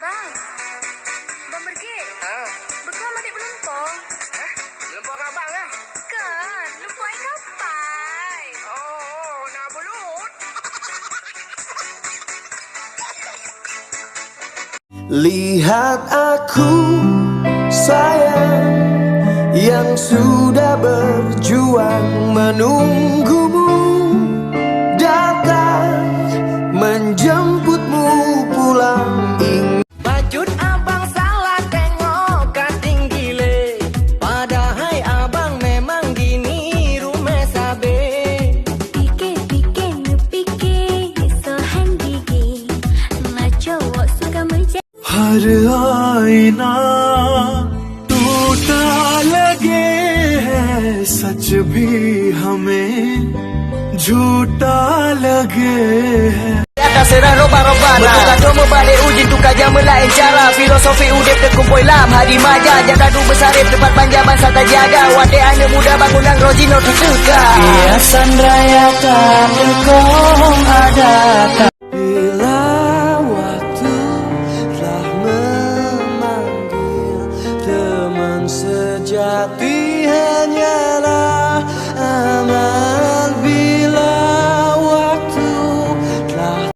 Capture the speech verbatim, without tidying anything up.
Bang, bang Bergek. Ha? Beukam adik beulumpoe. Hah? Beulumpoe ngon abang kah? Kan, lumpoe ai kapai. Oh, na bulut. Lihat aku, sayang, yang sudah berjuang menunggumu datang menjemputmu pulang. Bacut abang salah tengok ka tinggi lé. Padahai abang memang gini rumeh sabe. Pike-pike neupike, sohan gigi. Na cowok suka menja- हर आईना टूटा लगे है, सच भी हमें झूठा लगे है। Ka seurah roba-roba na. Meutuka dua meubalek ujeuen tuka jameun laén cara. Filosofi udeb teukumpôi lam hadi maja. Jadadu beusarif teumpat banja bansa tajaga. Watée aneuk muda bangunan roh jinoe teuteuka. Hiasan raya ka teukong adat. Bila waktu telah memanggil, teman sejati hanyalah amal.